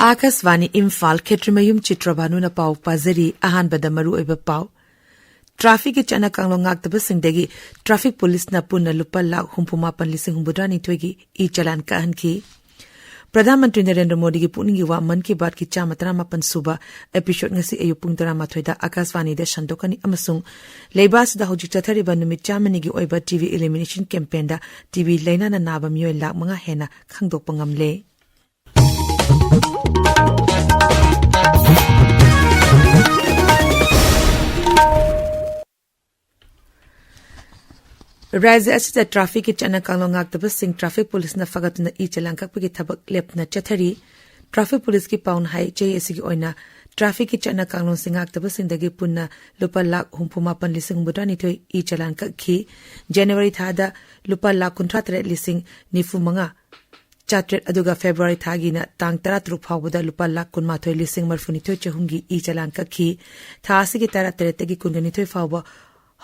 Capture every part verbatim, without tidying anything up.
ꯑꯥꯀꯥꯁꯕꯥꯅꯤ ꯏꯝꯐꯥꯜ, ꯈꯦꯇ꯭ꯔꯤꯃꯌꯨꯝ ꯆꯤꯇ꯭ꯔꯚꯥꯅꯨꯅ ꯄꯥꯎ ꯄꯥꯖꯔꯤ꯫ ꯑꯍꯥꯟꯕꯗ ꯃꯔꯨꯑꯣꯏꯕ ꯄꯥꯎ꯫ ꯇ꯭ꯔꯥꯐꯤꯛꯀꯤ ꯆꯠꯅ ꯀꯥꯡꯂꯣꯟ ꯉꯥꯛꯇꯕꯁꯤꯡꯗꯒꯤ ꯇ꯭ꯔꯥꯐꯤꯛ ꯄꯨꯂꯤꯁꯅ ꯄꯨꯟꯅ ꯂꯨꯄꯥ ꯂꯥꯈ ꯍꯨꯝꯐꯨ ꯃꯥꯄꯟ ꯂꯤꯁꯤꯡ ꯍꯨꯝꯐꯨꯇꯔꯥ ꯅꯤꯊꯣꯏꯒꯤ ꯏ ꯆꯂꯥꯟ ꯀꯛꯍꯟꯈꯤ꯫ ꯄ꯭ꯔꯙꯥꯟ ꯃꯟꯇ꯭ꯔꯤ ꯅꯔꯦꯟꯗ꯭ꯔ ꯃꯣꯗꯤꯒꯤ ꯄꯨꯛꯅꯤꯡꯒꯤ ꯋꯥ ꯃꯟ ꯀꯤ ꯕꯥꯠꯀꯤ ꯆꯥꯝꯃ ꯇꯔꯥꯃꯥꯄꯟ ꯁꯨꯕ episode ꯉꯁꯤ ꯑꯌꯨꯛ ꯄꯨꯡ ꯇꯔꯥꯃꯥꯊꯣꯏꯗ ꯑꯥꯀꯥꯁꯕꯥꯅꯤꯗ ꯁꯟꯗꯣꯛꯀꯅꯤ ꯑꯃꯁꯨꯡ ꯂꯩꯕꯥꯛ ꯑꯁꯤꯗ ꯍꯧꯖꯤꯛ ꯆꯠꯊꯔꯤꯕ ꯅꯨꯃꯤꯠ ꯆꯥꯝꯃꯅꯤꯒꯤ ꯑꯣꯏꯕ ꯇꯤ ꯕꯤ elimination campaignꯗ ꯇꯤ ꯕꯤ ꯂꯥꯏꯅꯥꯅ ꯅꯥꯕ ꯃꯤꯑꯣꯏ ꯂꯥꯈ ꯃꯉꯥ ꯍꯦꯟꯅ ꯈꯪꯗꯣꯛꯄ ꯉꯝꯂꯦ꯫ ꯔꯥꯖ꯭ꯌ ꯑꯁꯤꯗ ꯇ꯭ꯔꯥꯐꯤꯛꯀꯤ ꯆꯠꯅ ꯀꯥꯡꯂꯣꯟ ꯉꯥꯛꯇꯕꯁꯤꯡ ꯇ꯭ꯔꯥꯐꯤꯛ ꯄꯨꯂꯤꯁꯅ ꯐꯒꯠꯇꯨꯅ ꯏ ꯆꯂꯥꯟ ꯀꯛꯄꯒꯤ ꯊꯕꯛ ꯂꯦꯞꯇꯅ ꯆꯠꯊꯔꯤ꯫ ꯇ꯭ꯔꯥꯐꯤꯛ ꯄꯨꯂꯤꯁꯀꯤ ꯄꯥꯎꯅ ꯍꯥꯏ, ꯆꯍꯤ ꯑꯁꯤꯒꯤ ꯑꯣꯏꯅ ꯇ꯭ꯔꯥꯐꯤꯛꯀꯤ ꯆꯠꯅ ꯀꯥꯡꯂꯣꯟꯁꯤꯡ ꯉꯥꯛꯇꯕꯁꯤꯡꯗꯒꯤ ꯄꯨꯟꯅ ꯂꯨꯄꯥ ꯂꯥꯈ ꯍꯨꯝꯐꯨ ꯃꯥꯄꯟ ꯂꯤꯁꯤꯡ ꯍꯨꯝꯐꯨꯇꯔꯥ ꯅꯤꯊꯣꯏ ꯏ ꯆꯂꯥꯟ ꯀꯛꯈꯤ꯫ ꯖꯅꯋꯥꯔꯤ ꯊꯥꯗ ꯂꯨꯄꯥ ꯂꯥꯈ ꯀꯨꯟꯊ꯭ꯔꯥ ꯇꯔꯦꯠ ꯂꯤꯁꯤꯡ ꯅꯤꯐꯨ ꯃꯉꯥ ꯆꯥꯇ꯭ꯔꯦꯠ, ꯑꯗꯨꯒ ꯐꯦꯕ꯭ꯔꯨꯋꯥꯔꯤ ꯊꯥꯒꯤꯅ ꯇꯥꯡ ꯇꯔꯥꯇꯔꯨꯛ ꯐꯥꯎꯕꯗ ꯂꯨꯄꯥ ꯂꯥꯈ ꯀꯨꯟꯃꯥꯊꯣꯏ ꯂꯤꯁꯤꯡ ꯃꯔꯤꯐꯨꯅꯤꯊꯣꯏ ꯆꯍꯨꯝꯒꯤ ꯏ ꯆꯂꯥꯟ ꯀꯛꯈꯤ꯫ ꯊꯥ ꯑꯁꯤꯒꯤ ꯇꯔꯥꯇꯔꯦꯠꯇꯒꯤ ꯀꯨꯟꯒ ꯅꯤꯊꯣꯏ ꯐꯥꯎꯕ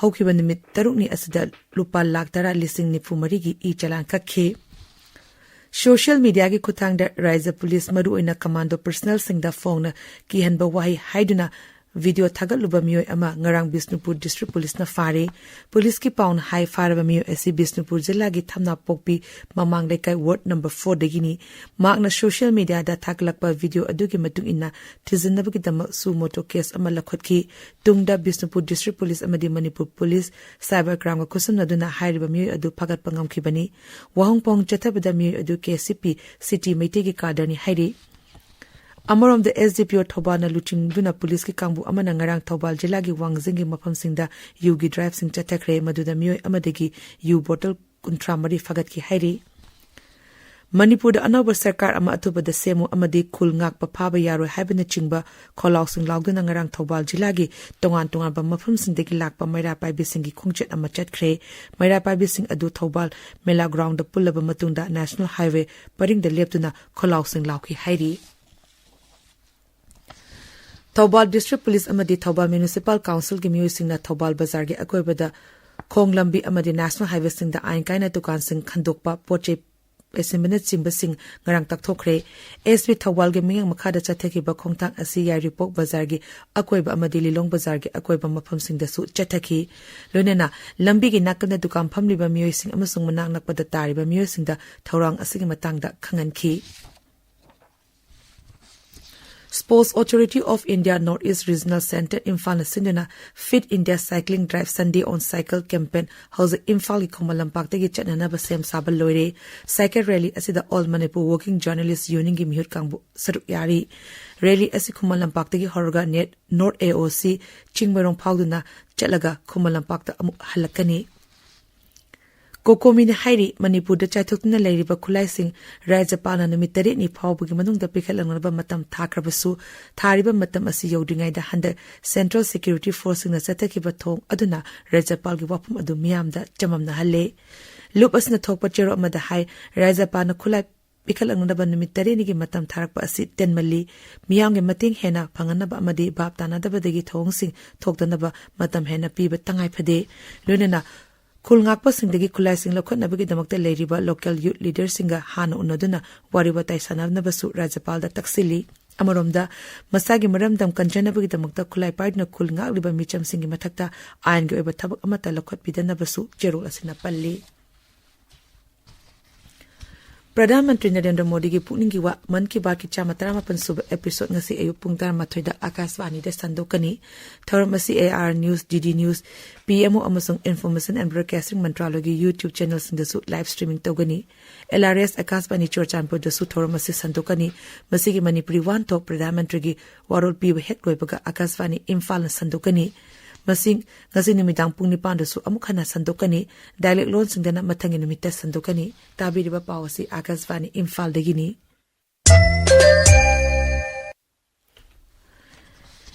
ꯍꯧꯈꯤꯕ ꯅꯨꯃꯤꯠ ꯇꯔꯨꯛꯅꯤ ꯑꯁꯤꯗ ꯂꯨꯄꯥ ꯂꯥꯈ ꯇꯔꯥ ꯂꯤꯁꯤꯡ ꯅꯤꯐꯨ ꯃꯔꯤꯒꯤ ꯏ ꯆꯂꯥꯟ ꯀꯛꯈꯤ꯫ Social mediaꯒꯤ ꯈꯨꯠꯊꯥꯡꯗ ꯔꯥꯖ꯭ꯌ ꯄꯨꯂꯤꯁ, ꯃꯔꯨꯑꯣꯏꯅ commando personnelꯁꯤꯡꯗ ꯐꯣꯡꯅ ꯀꯤꯍꯟꯕ ꯋꯥꯍꯩ ꯍꯥꯏꯗꯨꯅ video ꯊꯥꯒꯠꯂꯨꯕ ꯃꯤꯑꯣꯏ ꯑꯃ ꯉꯔꯥꯡ ꯕꯤꯁꯅꯨꯄꯨꯔ district ꯄꯨꯂꯤꯁꯅ ꯐꯥꯔꯦ꯫ ꯄꯨꯂꯤꯁꯀꯤ ꯄꯥꯎꯅ ꯍꯥꯏ, ꯐꯥꯔꯕ ꯃꯤꯑꯣꯏ ꯑꯁꯤ ꯕꯤꯁꯅꯨꯄꯨꯔ ꯖꯤꯂꯥꯒꯤ ꯊꯝꯅꯥꯄꯣꯛꯄꯤ ꯃꯃꯥꯡ ꯂꯩꯀꯥꯏ ward number fourꯗꯒꯤꯅꯤ꯫ ꯃꯍꯥꯛꯅ social mediaꯗ ꯊꯥꯒꯠꯂꯛꯄ video ꯑꯗꯨꯒꯤ ꯃꯇꯨꯡ ꯏꯟꯅ ꯊꯤꯖꯤꯟꯅꯕꯒꯤꯗꯃꯛ suo motu case ꯑꯃ ꯂꯧꯈꯠꯈꯤ꯫ ꯇꯨꯡꯗ ꯕꯤꯁꯅꯨꯄꯨꯔ district ꯄꯨꯂꯤꯁ ꯑꯃꯗꯤ ꯃꯅꯤꯄꯨꯔ ꯄꯨꯂꯤꯁ cyber crimeꯒ ꯈꯨꯠꯁꯝꯅꯗꯨꯅ ꯍꯥꯏꯔꯤꯕ ꯃꯤꯑꯣꯏ ꯑꯗꯨ ꯐꯥꯒꯠꯄ ꯉꯝꯈꯤꯕꯅꯤ꯫ ꯋꯥꯍꯪ ꯄꯥꯎꯍꯪ ꯆꯠꯊꯕꯗ ꯃꯤꯑꯣꯏ ꯑꯗꯨ KCP city ꯃꯩꯇꯩꯒꯤ cadreꯅꯤ ꯍꯥꯏꯔꯤ꯫ ꯑꯃꯔꯣꯝꯗ, SDPO ꯊꯧꯕꯥꯜꯅ ꯂꯨꯆꯤꯡꯗꯨꯅ ꯄꯨꯂꯤꯁꯀꯤ ꯀꯥꯡꯕꯨ ꯑꯃꯅ ꯉꯔꯥꯡ ꯊꯧꯕꯥꯜ ꯖꯤꯂꯥꯒꯤ ꯋꯥꯡꯖꯤꯡꯒꯤ ꯃꯐꯝꯁꯤꯡꯗ ꯌꯨꯒꯤ driveꯁꯤꯡ ꯆꯠꯊꯈ꯭ꯔꯦ, ꯃꯗꯨꯗ ꯃꯤꯑꯣꯏ ꯑꯃꯗꯒꯤ ꯌꯨ bottle ꯀꯨꯟꯊ꯭ꯔꯥ ꯃꯔꯤ ꯐꯥꯒꯠꯈꯤ ꯍꯥꯏꯔꯤ꯫ ꯃꯅꯤꯄꯨꯔꯗ ꯑꯅꯧꯕ ꯁꯔꯀꯥꯔ ꯑꯃ ꯑꯊꯨꯕꯗ ꯁꯦꯝꯃꯨ ꯑꯃꯗꯤ ꯈꯨꯜ ꯉꯥꯛꯄ ꯐꯥꯕ ꯌꯥꯔꯣꯏ ꯍꯥꯏꯕꯅꯆꯤꯡꯕ ꯈꯣꯜꯂꯥꯎꯁꯤꯡ ꯂꯥꯎꯗꯨꯅ ꯉꯔꯥꯡ ꯊꯧꯕꯥꯜ ꯖꯤꯂꯥꯒꯤ ꯇꯣꯉꯥꯟ ꯇꯣꯉꯥꯟꯕ ꯃꯐꯝꯁꯤꯡꯗꯒꯤ ꯂꯥꯛꯄ ꯃꯩꯔꯥ ꯄꯥꯏꯕꯤꯁꯤꯡꯒꯤ ꯈꯣꯡꯆꯠ ꯑꯃ ꯆꯠꯈ꯭ꯔꯦ꯫ ꯃꯩꯔꯥ ꯄꯥꯏꯕꯤꯁꯤꯡ ꯑꯗꯨ ꯊꯧꯕꯥꯜ ꯃꯦꯂꯥ groundꯗ ꯄꯨꯜꯂꯕ ꯃꯇꯨꯡꯗ National Highway ꯄꯔꯤꯡꯗ ꯂꯦꯞꯇꯨꯅ ꯈꯣꯜꯂꯥꯎꯁꯤꯡ ꯂꯥꯎꯈꯤ ꯍꯥꯏꯔꯤ꯫ ꯊꯧꯕꯥꯜ district ꯄꯨꯂꯤꯁ ꯑꯃꯗꯤ ꯊꯧꯕꯥꯜ Municipal Councilꯒꯤ ꯃꯤꯑꯣꯏꯁꯤꯡꯅ ꯊꯧꯕꯥꯜ ꯕꯖꯥꯔꯒꯤ ꯑꯀꯣꯏꯕꯗ ꯈꯣꯡ ꯂꯝꯕꯤ ꯑꯃꯗꯤ National Highwayꯁꯤꯡꯗ ꯑꯥꯏꯟ ꯀꯥꯏꯅ ꯗꯨꯀꯥꯟꯁꯤꯡ ꯈꯟꯗꯣꯛꯄ, ꯄꯣꯠ ꯆꯩ ꯄꯩꯁꯤꯟꯕꯅꯆꯤꯡꯕꯁꯤꯡ ꯉꯔꯥꯡ ꯇꯥꯛꯊꯣꯛꯈ꯭ꯔꯦ꯫ ꯑꯦꯁ ꯄꯤ ꯊꯧꯕꯥꯜꯒꯤ ꯃꯤꯠꯌꯦꯡ ꯃꯈꯥꯗ ꯆꯠꯊꯈꯤꯕ ꯈꯣꯡꯊꯥꯡ ꯑꯁꯤ ꯌꯥꯏꯔꯤꯄꯣꯛ ꯕꯖꯥꯔꯒꯤ ꯑꯀꯣꯏꯕ ꯑꯃꯗꯤ ꯂꯤꯂꯣꯡ ꯕꯖꯥꯔꯒꯤ ꯑꯀꯣꯏꯕ ꯃꯐꯝꯁꯤꯡꯗꯁꯨ ꯆꯠꯊꯈꯤ꯫ ꯂꯣꯏꯅꯅ ꯂꯝꯕꯤꯒꯤ ꯅꯥꯀꯟꯗ ꯗꯨꯀꯥꯟ ꯐꯝꯂꯤꯕ ꯃꯤꯑꯣꯏꯁꯤꯡ ꯑꯃꯁꯨꯡ ꯃꯅꯥꯛ ꯅꯛꯄꯗ ꯇꯥꯔꯤꯕ ꯃꯤꯑꯣꯏꯁꯤꯡꯗ ꯊꯧꯔꯥꯡ ꯑꯁꯤꯒꯤ ꯃꯇꯥꯡꯗ ꯈꯪꯍꯟꯈꯤ꯫ Sports Authority of India North East Regional Centre ꯏꯝꯐꯥꯜꯅ ꯁꯤꯟꯗꯨꯅ Fit India Cycling Drive Sunday on Cycle campaign ꯍꯧꯖꯤꯛ ꯏꯝꯐꯥꯜꯒꯤ ꯈꯨꯃꯟ ꯂꯝꯄꯥꯛꯇꯒꯤ ꯆꯠꯅꯅꯕ ꯁꯦꯝ ꯁꯥꯕ ꯂꯣꯏꯔꯦ꯫ Cycle rally ꯑꯁꯤꯗ All Manipur Working Journalist Unionꯒꯤ ꯃꯤꯍꯨꯠ ꯀꯥꯡꯕꯨ ꯁꯔꯨꯛ ꯌꯥꯔꯤ꯫ Rally ꯑꯁꯤ ꯈꯨꯃꯟ ꯂꯝꯄꯥꯛꯇꯒꯤ ꯍꯧꯔꯒ net North A O C Chingmeirong ꯐꯥꯎꯗꯨꯅ ꯆꯠꯂꯒ ꯈꯨꯃꯟ ꯂꯝꯄꯥꯛꯇ ꯑꯃꯨꯛ ꯍꯜꯂꯛꯀꯅꯤ꯫ ꯀꯣꯀꯣꯃꯤꯅ ꯍꯥꯏꯔꯤ, ꯃꯅꯤꯄꯨꯔꯗ ꯆꯥꯏꯊꯣꯛꯇꯨꯅ ꯂꯩꯔꯤꯕ ꯈꯨꯠꯂꯥꯏꯁꯤꯡ ꯔꯥꯖ꯭ꯌꯄꯥꯜꯅ ꯅꯨꯃꯤꯠ ꯇꯔꯦꯠꯅꯤ ꯐꯥꯎꯕꯒꯤ ꯃꯅꯨꯡꯗ ꯄꯤꯈꯠꯂꯛꯅꯕ ꯃꯇꯝ ꯊꯥꯈ꯭ꯔꯕꯁꯨ, ꯊꯥꯔꯤꯕ ꯃꯇꯝ ꯑꯁꯤ ꯌꯧꯗ꯭ꯔꯤꯉꯩꯗ ꯍꯟꯗꯛ Central Security Forceꯁꯤꯡꯅ ꯆꯠꯊꯈꯤꯕ ꯊꯧꯑꯣꯡ ꯑꯗꯨꯅ ꯔꯥꯖ꯭ꯌꯄꯥꯜꯒꯤ ꯋꯥꯐꯝ ꯑꯗꯨ ꯃꯤꯌꯥꯝꯗ ꯆꯃꯝꯅꯍꯜꯂꯦ꯫ ꯂꯨꯞ ꯑꯁꯤꯅ ꯊꯣꯛꯄ ꯆꯦꯔꯣꯜ ꯑꯃꯗ ꯍꯥꯏ, ꯔꯥꯖ꯭ꯌꯄꯥꯜꯅ ꯈꯨꯠꯂꯥꯏ ꯄꯤꯈꯠꯂꯛꯅꯕ ꯅꯨꯃꯤꯠ ꯇꯔꯦꯠꯅꯤꯒꯤ ꯃꯇꯝ ꯊꯥꯔꯛꯄ ꯑꯁꯤ ꯇꯦꯟꯃꯜꯂꯤ꯫ ꯃꯤꯌꯥꯝꯒꯤ ꯃꯇꯦꯡ ꯍꯦꯟꯅ ꯐꯪꯍꯟꯅꯕ ꯑꯃꯗꯤ ꯚꯥꯞ ꯇꯥꯅꯗꯕꯗꯒꯤ ꯊꯧꯑꯣꯡꯁꯤꯡ ꯊꯣꯛꯇꯅꯕ ꯃꯇꯝ ꯍꯦꯟꯅ ꯄꯤꯕ ꯇꯉꯥꯏ ꯐꯗꯦ꯫ ꯂꯣꯏꯅꯅ ꯈꯨꯜ ꯉꯥꯛꯄꯁꯤꯡꯗꯒꯤ ꯈꯨꯠꯂꯥꯏꯁꯤꯡ ꯂꯧꯈꯠꯅꯕꯒꯤꯗꯃꯛꯇ ꯂꯩꯔꯤꯕ local youth leaderꯁꯤꯡꯒ ꯍꯥꯟꯅ ꯎꯅꯗꯨꯅ ꯋꯥꯔꯤ ꯋꯥꯇꯥꯏ ꯁꯥꯟꯅꯅꯕꯁꯨ ꯔꯥꯖ꯭ꯌꯄꯥꯜꯗ ꯇꯛꯁꯤꯜꯂꯤ꯫ ꯑꯃꯔꯣꯝꯗ, ꯃꯁꯥꯒꯤ ꯃꯔꯝꯗꯝ ꯀꯟꯖꯅꯕꯒꯤꯗꯃꯛꯇ ꯈꯨꯠꯂꯥꯏ ꯄꯥꯏꯗꯨꯅ ꯈꯨꯜ ꯉꯥꯛꯂꯤꯕ ꯃꯤꯆꯝꯁꯤꯡꯒꯤ ꯃꯊꯛꯇ ꯑꯥꯏꯟꯒꯤ ꯑꯣꯏꯕ ꯊꯕꯛ ꯑꯃꯠꯇ ꯂꯧꯈꯠꯄꯤꯗꯅꯕꯁꯨ ꯆꯦꯔꯣꯜ ꯑꯁꯤꯅ ꯄꯜꯂꯤ꯫ ꯄ꯭ꯔꯙꯥꯟ ꯃꯟꯇ꯭ꯔꯤ ꯅꯔꯦꯟꯗ꯭ꯔ ꯃꯣꯗꯤꯒꯤ ꯄꯨꯛꯅꯤꯡꯒꯤ ꯋꯥ ꯃꯟ ꯀꯤ ꯕꯥꯠꯀꯤ ꯆꯥꯝꯃ ꯇꯔꯥꯃꯥꯄꯟ ꯁꯨꯕ episode ꯉꯁꯤ ꯑꯌꯨꯛ ꯄꯨꯡ ꯇꯔꯥꯃꯥꯊꯣꯏꯗ ꯑꯥꯀꯥꯁꯕꯥꯅꯤꯗ ꯁꯟꯗꯣꯛꯀꯅꯤ꯫ ꯊꯧꯔꯝ ꯑꯁꯤ A I R News, D D News, P M O ꯑꯃꯁꯨꯡ Information and Broadcasting ꯃꯟꯇ꯭ꯔꯥꯂꯣꯏꯒꯤ YouTube channelꯁꯤꯡꯗꯁꯨ live streaming ꯇꯧꯒꯅꯤ꯫ L R S ꯑꯥꯀꯥꯁꯕꯥꯅꯤ ꯆꯨꯔꯆꯥꯟꯄꯨꯔꯗꯁꯨ ꯊꯧꯔꯝ ꯑꯁꯤ ꯁꯟꯗꯣꯛꯀꯅꯤ꯫ ꯃꯁꯤꯒꯤ ꯃꯅꯤꯄꯨꯔꯤ ꯋꯥꯍꯟꯊꯣꯛ ꯄ꯭ꯔꯙꯥꯟ ꯃꯟꯇ꯭ꯔꯤꯒꯤ ꯋꯥꯔꯣꯜ ꯄꯤꯕ ꯍꯦꯛ ꯂꯣꯏꯕꯒ ꯑꯥꯀꯥꯁꯕꯥꯅꯤ ꯏꯝꯐꯥꯜꯅ ꯁꯟꯗꯣꯛꯀꯅꯤ꯫ ꯃꯁꯤ ꯉꯁꯤ ꯅꯨꯃꯤꯗꯥꯡ ꯄꯨꯡ ꯅꯤꯄꯥꯟꯗꯁꯨ ꯑꯃꯨꯛ ꯍꯟꯅ ꯁꯟꯗꯣꯛꯀꯅꯤ꯫ Dialect ꯂꯣꯟꯁꯤꯡꯗꯅ ꯃꯊꯪꯒꯤ ꯅꯨꯃꯤꯠꯇ ꯁꯟꯗꯣꯛꯀꯅꯤ꯫ ꯇꯥꯕꯤꯔꯤꯕ ꯄꯥꯎ ꯑꯁꯤ ꯑꯥꯀꯥꯁꯕꯥꯅꯤ ꯏꯝꯐꯥꯜꯗꯒꯤꯅꯤ꯫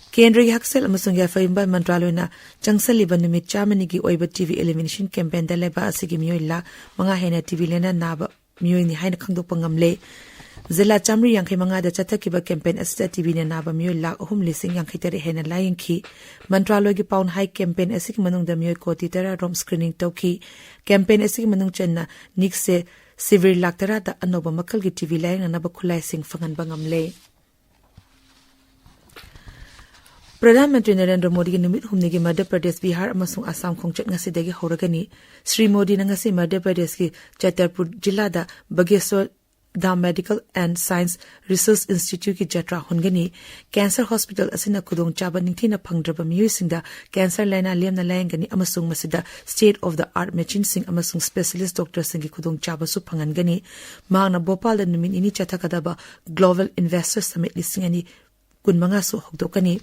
ꯀꯦꯟꯗ꯭ꯔꯒꯤ ꯍꯛꯁꯦꯜ ꯑꯃꯁꯨꯡ ꯌꯥꯏꯐ ꯌꯨꯝꯕꯥꯜ ꯃꯟꯇ꯭ꯔꯥꯂꯣꯏꯅ ꯆꯪꯁꯤꯜꯂꯤꯕ ꯅꯨꯃꯤꯠ ꯆꯥꯝꯃꯅꯤꯒꯤ ꯑꯣꯏꯕ T B elimination campaignꯗ ꯂꯩꯕꯥꯛ ꯑꯁꯤꯒꯤ ꯃꯤꯑꯣꯏ ꯂꯥꯈ ꯃꯉꯥ ꯍꯦꯟꯅ T B ꯂꯥꯏꯅꯥ ꯅꯥꯕ ꯃꯤꯑꯣꯏꯅꯤ ꯍꯥꯏꯅ ꯈꯪꯗꯣꯛꯄ ꯉꯝꯂꯦ꯫ ꯖꯤꯂꯥ ꯆꯥꯃꯔꯤ ꯌꯥꯡꯈꯩ ꯃꯉꯥꯗ ꯆꯠꯊꯈꯤꯕ campaign ꯑꯁꯤꯗ T B ꯅꯥꯕ ꯃꯤꯑꯣꯏ ꯂꯥꯈ ꯑꯍꯨꯝ ꯂꯤꯁꯤꯡ ꯌꯥꯡꯈꯩ ꯇꯔꯦꯠ ꯍꯦꯟꯅ ꯂꯥꯌꯦꯡꯈꯤ꯫ ꯃꯟꯇ꯭ꯔꯥꯂꯣꯏꯒꯤ ꯄꯥꯎꯅ ꯍꯥꯏ, campaign ꯑꯁꯤꯒꯤ ꯃꯅꯨꯡꯗ ꯃꯤꯑꯣꯏ ꯀꯣꯇꯤ ꯇꯔꯥꯔꯣꯝ screening ꯇꯧꯈꯤ꯫ Campaign ꯑꯁꯤꯒꯤ ꯃꯅꯨꯡ ꯆꯟꯅ ꯅꯤꯛꯁꯦ ꯁꯤꯕꯤꯔ ꯂꯥꯛ ꯇꯔꯥꯗ ꯑꯅꯧꯕ ꯃꯈꯜꯒꯤ ꯇꯤ ꯕꯤ ꯂꯥꯌꯦꯡꯅꯅꯕ ꯈꯨꯠꯂꯥꯏꯁꯤꯡ ꯐꯪꯍꯟꯕ ꯉꯝꯂꯦ꯫ ꯄ꯭ꯔꯙꯥꯟ ꯃꯟꯇ꯭ꯔꯤ ꯅꯔꯦꯟꯗ꯭ꯔ ꯃꯣꯗꯤꯒꯤ ꯅꯨꯃꯤꯠ ꯍꯨꯝꯅꯤꯒꯤ ꯃꯙ꯭ꯌ ꯄ꯭ꯔꯗꯦꯁ, ꯕꯤꯍꯥꯔ ꯑꯃꯁꯨꯡ ꯑꯁꯥꯝ ꯈꯣꯡꯆꯠ ꯉꯁꯤꯗꯒꯤ ꯍꯧꯔꯒꯅꯤ꯫ ꯁ꯭ꯔꯤ ꯃꯣꯗꯤꯅ ꯉꯁꯤ ꯃꯙ꯭ꯌ ꯄ꯭ꯔꯗꯦꯁꯀꯤ ꯆꯇꯔꯄꯨꯔ ꯖꯤꯂꯥꯗ Bageshwar Dham medical and science research ꯏꯟꯁꯇꯤꯇ꯭ꯌꯨꯠꯀꯤ ꯖꯇ꯭ꯔꯥ ꯍꯨꯟꯒꯅꯤ꯫ ꯀꯦꯟꯁꯔ ꯍꯣꯁꯄꯤꯇꯥꯜ ꯑꯁꯤꯅ ꯈꯨꯗꯣꯡꯆꯥꯕ ꯅꯤꯡꯊꯤꯅ ꯐꯪꯗ꯭ꯔꯕ ꯃꯤꯑꯣꯏꯁꯤꯡꯗ ꯀꯦꯟꯁꯔ ꯂꯥꯏꯅꯥ ꯂꯦꯝꯅ ꯂꯥꯌꯦꯡꯒꯅꯤ ꯑꯃꯁꯨꯡ ꯃꯁꯤꯗ state of the art machineꯁꯤꯡ ꯑꯃꯁꯨꯡ specialist doctorꯁꯤꯡꯒꯤ ꯈꯨꯗꯣꯡꯆꯥꯕꯁꯨ ꯐꯪꯍꯟꯒꯅꯤ꯫ ꯃꯍꯥꯛꯅ ꯚꯣꯄꯥꯜꯗ ꯅꯨꯃꯤꯠ ꯅꯤꯅꯤ ꯆꯠꯊꯒꯗꯕ Global Investor Summit ꯂꯤꯁꯤꯡ ꯑꯅꯤ ꯀꯨꯟꯃꯉꯥꯁꯨ ꯍꯧꯗꯣꯛꯀꯅꯤ꯫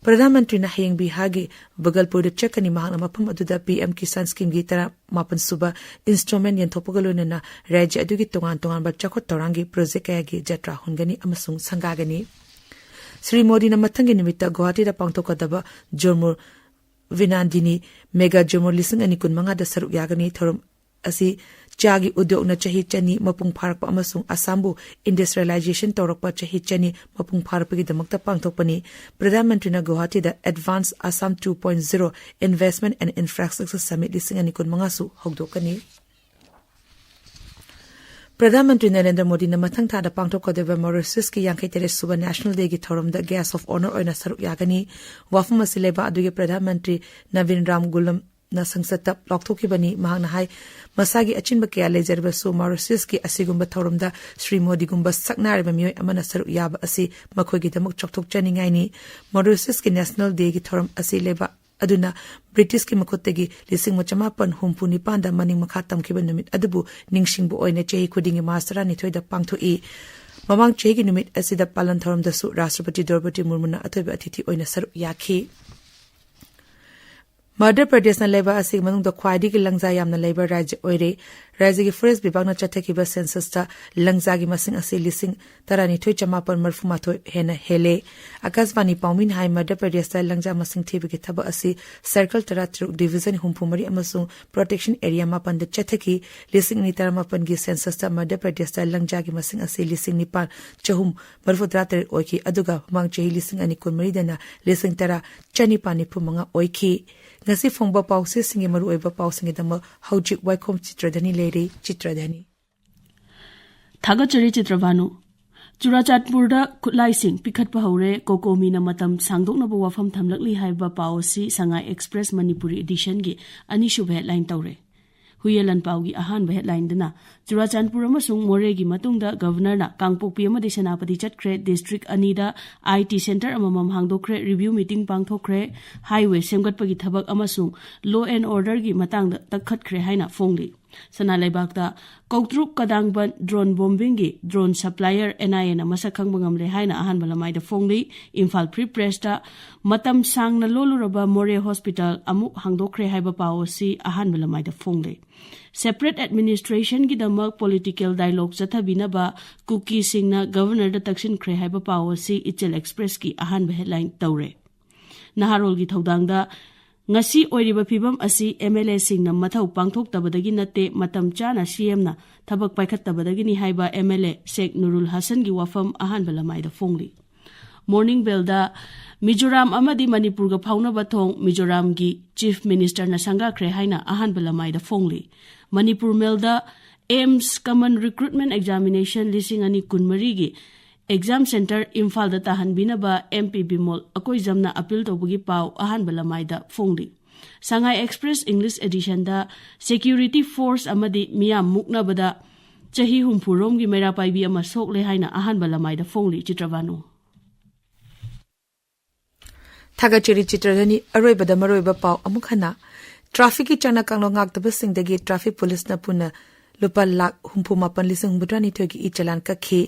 ꯄ꯭ꯔꯙꯥꯟ ꯃꯟꯇ꯭ꯔꯤꯅ ꯍꯌꯦꯡ ꯕꯤꯍꯥꯔꯒꯤ ꯕꯒꯜꯄꯨꯔꯗ ꯆꯠꯀꯅꯤ꯫ ꯃꯍꯥꯛꯅ ꯃꯐꯝ ꯑꯗꯨꯗ ꯄꯤ ꯑꯦꯝ ꯀꯤꯁꯥꯟ ꯁ꯭ꯀꯤꯝꯒꯤ ꯇꯔꯥꯃꯥꯄꯟ ꯁꯨꯕ ꯏꯟꯁꯇꯣꯜꯃꯦꯟ ꯌꯦꯟꯊꯣꯛꯄꯒ ꯂꯣꯏꯅꯅ ꯔꯥꯖ꯭ꯌ ꯑꯗꯨꯒꯤ ꯇꯣꯉꯥꯟ ꯇꯣꯉꯥꯟꯕ ꯆꯥꯎꯈꯠ ꯊꯧꯔꯥꯡꯒꯤ ꯄ꯭ꯔꯣꯖꯦꯛ ꯀꯌꯥꯒꯤ ꯖꯇ꯭ꯔꯥ ꯍꯨꯟꯒꯅꯤ ꯑꯃꯁꯨꯡ ꯁꯪꯒꯥꯒꯅꯤ꯫ ꯁ꯭ꯔꯤ ꯃꯣꯗꯤꯅ ꯃꯊꯪꯒꯤ ꯅꯨꯃꯤꯠꯇ ꯒꯨꯋꯥꯍꯥꯇꯤꯗ ꯄꯥꯡꯊꯣꯛꯀꯗꯕ ꯖꯣꯔꯃꯨꯔ ꯚꯤꯅꯥꯟꯗꯤꯅꯤ ꯃꯦꯒꯥ ꯖꯣꯔꯃꯨꯔ ꯂꯤꯁꯤꯡ ꯑꯅꯤ ꯀꯨꯟꯃꯉꯥꯗ ꯁꯔꯨꯛ ꯌꯥꯒꯅꯤ꯫ ꯊꯧꯔꯝ ꯑꯁꯤ ꯆꯥꯒꯤ ꯎꯗ꯭ꯌꯣꯒꯅ ꯆꯍꯤ ꯆꯅꯤ ꯃꯄꯨꯡ ꯐꯥꯔꯛꯄ ꯑꯃꯁꯨꯡ ꯑꯁꯥꯝꯕꯨ industrialization ꯇꯧꯔꯛꯄ ꯆꯍꯤ ꯆꯅꯤ ꯃꯄꯨꯡ ꯐꯥꯔꯛꯄꯒꯤꯗꯃꯛꯇ ꯄꯥꯡꯊꯣꯛꯄꯅꯤ꯫ ꯄ꯭ꯔꯙꯥꯟ ꯃꯟꯇ꯭ꯔꯤꯅ ꯒꯨꯋꯥꯍꯥꯇꯤꯗ Advance Assam two point zero Investment and Infrastructure Summit ꯂꯤꯁꯤꯡ ꯑꯅꯤ ꯀꯨꯟꯃꯉꯥꯁꯨ ꯍꯧꯗꯣꯛꯀꯅꯤ꯫ ꯄ꯭ꯔꯙꯥꯟ ꯃꯟꯇ꯭ꯔꯤ ꯅꯔꯦꯟꯗ꯭ꯔ ꯃꯣꯗꯤꯅ ꯃꯊꯪ ꯊꯥꯗ ꯄꯥꯡꯊꯣꯛꯀꯗꯧꯔꯤꯕ ꯃꯣꯔꯤꯁꯤꯌꯁꯀꯤ ꯌꯥꯡꯈꯩ ꯇꯔꯦꯠ ꯁꯨꯕ National Dayꯒꯤ ꯊꯧꯔꯝꯗ Guest of Honour ꯑꯣꯏꯅ ꯁꯔꯨꯛ ꯌꯥꯒꯅꯤ꯫ ꯋꯥꯐꯝ ꯑꯁꯤ ꯂꯩꯕꯥꯛ ꯑꯗꯨꯒꯤ ꯄ꯭ꯔꯙꯥꯟ ꯃꯟꯇ꯭ꯔꯤ ꯅꯕꯤꯟ ꯔꯥꯝ ꯒꯨꯂꯝꯅ ꯁꯪꯁꯠꯇ ꯂꯥꯎꯊꯣꯛꯈꯤꯕꯅꯤ꯫ ꯃꯍꯥꯛꯅ ꯍꯥꯏ, ꯃꯁꯥꯒꯤ ꯑꯆꯤꯟꯕ ꯀꯌꯥ ꯂꯩꯖꯔꯕꯁꯨ ꯃꯣꯔꯤꯁꯤꯌꯁꯀꯤ ꯑꯁꯤꯒꯨꯝꯕ ꯊꯧꯔꯝꯗ ꯁ꯭ꯔꯤ ꯃꯣꯗꯤꯒꯨꯝꯕ ꯁꯛꯅꯥꯏꯔꯕ ꯃꯤꯑꯣꯏ ꯑꯃꯅ ꯁꯔꯨꯛ ꯌꯥꯕ ꯑꯁꯤ ꯃꯈꯣꯏꯒꯤꯗꯃꯛ ꯆꯥꯎꯊꯣꯛꯆꯅꯤꯡꯉꯥꯏꯅꯤ꯫ ꯃꯣꯔꯤꯁꯤꯌꯁꯀꯤ National Dayꯒꯤ ꯊꯧꯔꯝ ꯑꯁꯤ ꯂꯩꯕꯥꯛ ꯑꯗꯨꯅ ꯕ꯭ꯔꯤꯇꯤꯁꯀꯤ ꯃꯈꯨꯠꯇꯒꯤ ꯂꯤꯁꯤꯡ ꯑꯃ ꯆꯃꯥꯄꯟ ꯍꯨꯝꯐꯨ ꯅꯤꯄꯥꯟꯗ ꯃꯅꯤꯡ ꯃꯈꯥ ꯇꯝꯈꯤꯕ ꯅꯨꯃꯤꯠ ꯑꯗꯨꯕꯨ ꯅꯤꯡꯁꯤꯡꯕ ꯑꯣꯏꯅ ꯆꯍꯤ ꯈꯨꯗꯤꯡꯒꯤ ꯃꯥꯔꯆ ꯇꯔꯥꯅꯤꯊꯣꯏꯗ ꯄꯥꯡꯊꯣꯛꯏ꯫ ꯃꯃꯥꯡ ꯆꯍꯤꯒꯤ ꯅꯨꯃꯤꯠ ꯑꯁꯤꯗ ꯄꯥꯂꯟ ꯊꯧꯔꯝꯗꯁꯨ ꯔꯥꯁꯇ꯭ꯔꯄꯇꯤ ꯗ꯭ꯔꯧꯄꯗꯤ ꯃꯨꯔꯃꯨꯅ ꯑꯊꯣꯏꯕ ꯑꯇꯤꯊꯤ ꯑꯣꯏꯅ ꯁꯔꯨꯛ ꯌꯥꯈꯤ꯫ ꯃꯙ꯭ꯌ ꯄ꯭ꯔꯗꯦꯁꯅ ꯂꯩꯕꯥꯛ ꯑꯁꯤꯒꯤ ꯃꯅꯨꯡꯗ ꯈ꯭ꯋꯥꯏꯗꯒꯤ ꯂꯪꯖꯥ ꯌꯥꯝꯅ ꯂꯩꯕ ꯔꯥꯖ꯭ꯌ ꯑꯣꯏꯔꯦ꯫ ꯔꯥꯖ꯭ꯌꯒꯤ ꯐꯣꯔꯦꯁ ꯕꯤꯚꯥꯒꯅ ꯆꯠꯊꯈꯤꯕ ꯁꯦꯟꯁꯁꯇ ꯂꯪꯖꯥꯒꯤ ꯃꯁꯤꯡ ꯑꯁꯤ ꯂꯤꯁꯤꯡ ꯇꯔꯥꯅꯤꯊꯣꯏ ꯆꯃꯥꯄꯟ ꯃꯔꯤꯐꯨ ꯃꯥꯊꯣꯏ ꯍꯦꯟꯅ ꯍꯦꯜꯂꯦ꯫ ꯑꯀꯥꯁꯕꯥꯅꯤ ꯄꯥꯎꯃꯤꯅ ꯍꯥꯏ, ꯃꯙ꯭ꯌ ꯄ꯭ꯔꯗꯦꯁꯇ ꯂꯪꯖꯥ ꯃꯁꯤꯡ ꯊꯤꯕꯒꯤ ꯊꯕꯛ ꯑꯁꯤ circle ꯇꯔꯥꯇꯔꯨꯛ, division ꯍꯨꯝꯐꯨꯃꯔꯤ ꯑꯃꯁꯨꯡ protection area ꯃꯥꯄꯟꯗ ꯆꯠꯊꯈꯤ꯫ ꯂꯤꯁꯤꯡ ꯑꯅꯤ ꯇꯔꯥꯃꯥꯄꯟꯒꯤ ꯁꯦꯟꯁꯁꯇ ꯃꯙ꯭ꯌ ꯄ꯭ꯔꯗꯦꯁꯇ ꯂꯪꯖꯥꯒꯤ ꯃꯁꯤꯡ ꯑꯁꯤ ꯂꯤꯁꯤꯡ ꯅꯤꯄꯥꯟ ꯆꯍꯨꯝ ꯃꯔꯤꯐꯨꯇꯔꯥ ꯇꯔꯦꯠ ꯑꯣꯏꯈꯤ, ꯑꯗꯨꯒ ꯃꯃꯥꯡ ꯆꯍꯤ ꯂꯤꯁꯤꯡ ꯑꯅꯤ ꯀꯨꯟꯃꯔꯤꯗꯅ ꯂꯤꯁꯤꯡ ꯇꯔꯥ ꯆꯅꯤꯄꯥꯟ ꯅꯤꯐꯨ ꯃꯉꯥ ꯑꯣꯏꯈꯤ꯫ ꯉꯁꯤ ꯐꯣꯡꯕ ꯄꯥꯎꯆꯦꯁꯤꯡꯒꯤ ꯃꯔꯨꯑꯣꯏꯕ ꯄꯥꯎꯁꯤꯡꯒꯤꯗꯃꯛ ꯍꯧꯖꯤꯛ ꯋꯥꯏꯈꯣꯝ ꯆꯤꯇ꯭ꯔꯙꯅꯤ ꯂꯩ꯫ ꯆꯤꯇ꯭ꯔꯙꯅꯤ꯫ ꯊꯥꯒꯠꯆꯔꯤ ꯆꯤꯇ꯭ꯔꯚꯥꯅꯨ꯫ ꯆꯨꯔꯥꯆꯥꯟꯄꯨꯔꯗ ꯈꯨꯠꯂꯥꯏꯁꯤꯡ ꯄꯤꯈꯠꯄ ꯍꯧꯔꯦ, ꯀꯣꯀꯣꯃꯤꯅ ꯃꯇꯝ ꯁꯥꯡꯗꯣꯛꯅꯕ ꯋꯥꯐꯝ ꯊꯝꯂꯛꯂꯤ ꯍꯥꯏꯕ ꯄꯥꯎ ꯑꯁꯤ ꯁꯉꯥꯏ ꯑꯦꯛꯁꯄ꯭ꯔꯦꯁ ꯃꯅꯤꯄꯨꯔꯤ ꯏꯗꯤꯁꯟꯒꯤ ꯑꯅꯤꯁꯨꯕ ꯍꯦꯗꯂꯥꯏꯟ ꯇꯧꯔꯦ꯫ ꯍꯨꯌꯦꯂꯟ ꯄꯥꯎꯒꯤ ꯑꯍꯥꯟꯕ ꯍꯦꯗꯂꯥꯏꯟꯗꯅ ꯆꯨꯔꯥꯆꯥꯟꯄꯨꯔ ꯑꯃꯁꯨꯡ ꯃꯣꯔꯦꯒꯤ ꯃꯇꯨꯡꯗ ꯒꯚꯔꯅꯔꯅ ꯀꯥꯡꯄꯣꯛꯄꯤ ꯑꯃꯗꯤ ꯁꯦꯅꯥꯄꯇꯤ ꯆꯠꯈ꯭ꯔꯦ, ꯗꯤꯁꯇ꯭ꯔꯤꯛ ꯑꯅꯤꯗ ꯑꯥꯏ ꯇꯤ ꯁꯦꯟꯇꯔ ꯑꯃꯃꯝ ꯍꯥꯡꯗꯣꯛꯈ꯭ꯔꯦ, ꯔꯤꯚ꯭ꯌꯨ ꯃꯤꯇꯤꯡ ꯄꯥꯡꯊꯣꯛꯈ꯭ꯔꯦ, ꯍꯥꯏꯋꯦ ꯁꯦꯝꯒꯠꯄꯒꯤ ꯊꯕꯛ ꯑꯃꯁꯨꯡ ꯂꯣ ꯑꯦꯟ ꯑꯣꯔꯗꯔꯒꯤ ꯃꯇꯥꯡꯗ ꯇꯛꯈꯠꯈ꯭ꯔꯦ ꯍꯥꯏꯅ ꯐꯣꯡꯂꯤ꯫ ꯁꯅꯥ ꯂꯩꯕꯥꯛꯇ ꯀꯧꯇ꯭ꯔꯨꯛ ꯀꯗꯥꯡꯕꯟ ꯗ꯭ꯔꯣꯟ ꯕꯣꯝꯕꯤꯡꯒꯤ ꯗ꯭ꯔꯣꯟ ꯁꯄ꯭ꯂꯥꯏꯌꯔ ꯑꯦꯟ ꯑꯥꯏ ꯑꯦꯅ ꯃꯁꯛ ꯈꯪꯕ ꯉꯝꯂꯦ ꯍꯥꯏꯅ ꯑꯍꯥꯟꯕ ꯂꯃꯥꯏꯗ ꯐꯣꯡꯂꯤ꯫ ꯏꯝꯐꯥꯜ ꯐ꯭ꯔꯤ ꯄ꯭ꯔꯦꯁꯇ ꯃꯇꯝ ꯁꯥꯡꯅ ꯂꯣꯜꯂꯨꯔꯕ ꯃꯣꯔꯦ ꯍꯣꯁꯄꯤꯇꯥꯜ ꯑꯃꯨꯛ ꯍꯥꯡꯗꯣꯛꯈ꯭ꯔꯦ ꯍꯥꯏꯕ ꯄꯥꯎ ꯑꯁꯤ ꯑꯍꯥꯟꯕ ꯂꯃꯥꯏꯗ ꯐꯣꯡꯂꯤ꯫ ꯁꯦꯄꯔꯦꯠ ꯑꯦꯗꯃꯤꯅꯤꯁꯇ꯭ꯔꯦꯁꯟꯒꯤꯗꯃꯛ ꯄꯣꯂꯤꯇꯤꯀꯦꯜ ꯗꯥꯏꯂꯣꯒ ꯆꯠꯊꯕꯤꯅꯕ ꯀꯨꯀꯤꯁꯤꯡꯅ ꯒꯚꯔꯅꯔꯗ ꯇꯛꯁꯤꯟꯈ꯭ꯔꯦ ꯍꯥꯏꯕ ꯄꯥꯎ ꯑꯁꯤ ꯏꯆꯦꯜ ꯑꯦꯛꯁꯄ꯭ꯔꯦꯁꯀꯤ ꯑꯍꯥꯟꯕ ꯍꯦꯗꯂꯥꯏꯟ ꯇꯧꯔꯦ꯫ ꯅꯍꯥꯔꯣꯜꯒꯤ ꯊꯧꯗꯥꯡꯗ ꯉꯁꯤ ꯑꯣꯏꯔꯤꯕ ꯐꯤꯕꯝ ꯑꯁꯤ ꯑꯦꯝ ꯑꯦꯜ ꯑꯦꯁꯤꯡꯅ ꯃꯊꯧ ꯄꯥꯡꯊꯣꯛꯇꯕꯗꯒꯤ ꯅꯠꯇꯦ, ꯃꯇꯝ ꯆꯥꯅ ꯁꯤ ꯑꯦꯝꯅ ꯊꯕꯛ ꯄꯥꯏꯈꯠꯇꯕꯗꯒꯤꯅꯤ ꯍꯥꯏꯕ ꯑꯦꯝ ꯑꯦꯜ ꯑꯦ ꯁꯦꯛ ꯅꯨꯔꯨꯜ ꯍꯁꯟꯒꯤ ꯋꯥꯐꯝ ꯑꯍꯥꯟꯕ ꯂꯃꯥꯏꯗ ꯐꯣꯡꯂꯤ꯫ ꯃꯣꯔꯅꯤꯡ ꯕꯦꯜꯗ ꯃꯤꯖꯣꯔꯥꯝ ꯑꯃꯗꯤ ꯃꯅꯤꯄꯨꯔꯒ ꯐꯥꯎꯅꯕ ꯊꯣꯡ ꯃꯤꯖꯣꯔꯥꯝꯒꯤ ꯆꯤꯐ ꯃꯤꯅꯤꯁꯇꯔꯅ ꯁꯪꯒꯥꯈ꯭ꯔꯦ ꯍꯥꯏꯅ ꯑꯍꯥꯟꯕ ꯂꯃꯥꯏꯗ ꯐꯣꯡꯂꯤ꯫ ꯃꯅꯤꯄꯨꯔ ꯃꯦꯜꯗ ꯑꯦꯝꯁ ꯀꯃꯟ ꯔꯤꯀ꯭ꯔꯨꯠꯃꯦꯟ ꯑꯦꯛꯖꯥꯃꯤꯅꯦꯁꯟ ꯂꯤꯁꯤꯡ ꯑꯅꯤ ꯀꯨꯟꯃꯔꯤꯒꯤ ꯑꯦꯛꯖꯥꯝ ꯁꯦꯟꯇꯔ ꯏꯝꯐꯥꯜꯗ ꯇꯥꯍꯟꯕꯤꯅꯕ ꯑꯦꯝ ꯄꯤ ꯕꯤꯃꯣꯜ ꯑꯀꯣꯏꯖꯝꯅ ꯑꯄꯤꯜ ꯇꯧꯕꯒꯤ ꯄꯥꯎ ꯑꯍꯥꯟꯕ ꯂꯃꯥꯏꯗ ꯐꯣꯡꯂꯤ꯫ ꯁꯉꯥꯏ ꯑꯦꯛꯁꯄ꯭ꯔꯦꯁ ꯏꯪꯂꯤꯁ ꯑꯦꯗꯤꯁꯟꯗ ꯁꯦꯀ꯭ꯌꯨꯔꯤꯇꯤ ꯐꯣꯔꯁ ꯑꯃꯗꯤ ꯃꯤꯌꯥꯝ ꯃꯨꯛꯅꯕꯗ ꯆꯍꯤ ꯍꯨꯝꯐꯨ ꯔꯣꯝꯒꯤ ꯃꯩꯔꯥ ꯄꯥꯏꯕꯤ ꯑꯃ ꯁꯣꯛꯂꯦ ꯍꯥꯏꯅ ꯑꯍꯥꯟꯕ ꯂꯃꯥꯏꯗ ꯐꯣꯡꯂꯤ꯫ ꯆꯤꯇ꯭ꯔꯚꯥꯅꯨ꯫ ꯊꯥꯒꯠꯆꯔꯤ ꯆꯤꯇ꯭ꯔꯙꯅꯤ꯫ ꯑꯔꯣꯏꯕꯗ ꯃꯔꯨꯑꯣꯏꯕ ꯄꯥꯎ ꯑꯃꯨꯛ ꯍꯟꯅ꯫ ꯇ꯭ꯔꯥꯐꯤꯛꯀꯤ ꯆꯠꯅ ꯀꯥꯡꯂꯣꯟ ꯉꯥꯛꯇꯕꯁꯤꯡꯗꯒꯤ ꯇ꯭ꯔꯥꯐꯤꯛ ꯄꯨꯂꯤꯁꯅ ꯄꯨꯟꯅ ꯂꯨꯄꯥ ꯂꯥꯈ ꯍꯨꯝꯐꯨ ꯃꯥꯄꯟ ꯂꯤꯁꯤꯡ ꯍꯨꯝꯐꯨꯇꯔꯥꯅꯤꯊꯣꯏꯒꯤ ꯏ ꯆꯂꯥꯟ ꯀꯛꯈꯤ꯫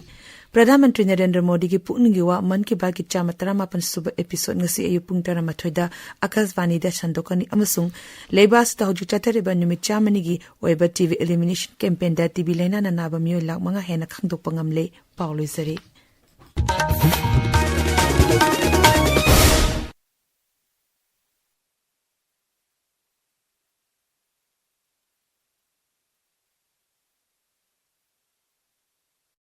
ꯄ꯭ꯔꯙꯥꯟ ꯃꯟꯇ꯭ꯔꯤ ꯅꯔꯦꯟꯗ꯭ꯔ ꯃꯣꯗꯤꯒꯤ ꯄꯨꯛꯅꯤꯡꯒꯤ ꯋꯥ ꯃꯟ ꯀꯤ ꯕꯥꯠꯀꯤ ꯆꯥꯝꯃ ꯇꯔꯥꯃꯥꯄꯟ ꯁꯨꯕ ꯑꯦꯄꯤꯁꯣꯗ ꯉꯁꯤ ꯑꯌꯨꯛ ꯄꯨꯡ ꯇꯔꯥꯃꯥꯊꯣꯏꯗ ꯑꯀꯥꯁꯕꯥꯅꯤꯗ ꯁꯟꯗꯣꯛꯀꯅꯤ ꯑꯃꯁꯨꯡ ꯂꯩꯕꯥꯛ ꯑꯁꯤꯗ ꯍꯧꯖꯤꯛ ꯆꯠꯊꯔꯤꯕ ꯅꯨꯃꯤꯠ ꯆꯥꯝꯃꯅꯤꯒꯤ ꯑꯣꯏꯕ ꯇꯤꯕꯤ ꯏꯂꯤꯃꯤꯅꯦꯁꯟ ꯀꯦꯝꯄꯦꯟꯗ ꯇꯤꯕꯤ ꯂꯥꯏꯅꯥꯅ ꯅꯥꯕ ꯃꯤꯑꯣꯏ ꯂꯥꯈ ꯃꯉꯥ ꯍꯦꯟꯅ ꯈꯪꯗꯣꯛꯄ ꯉꯝꯂꯦ꯫ ꯄꯥꯎ ꯂꯣꯏꯖꯔꯦ꯫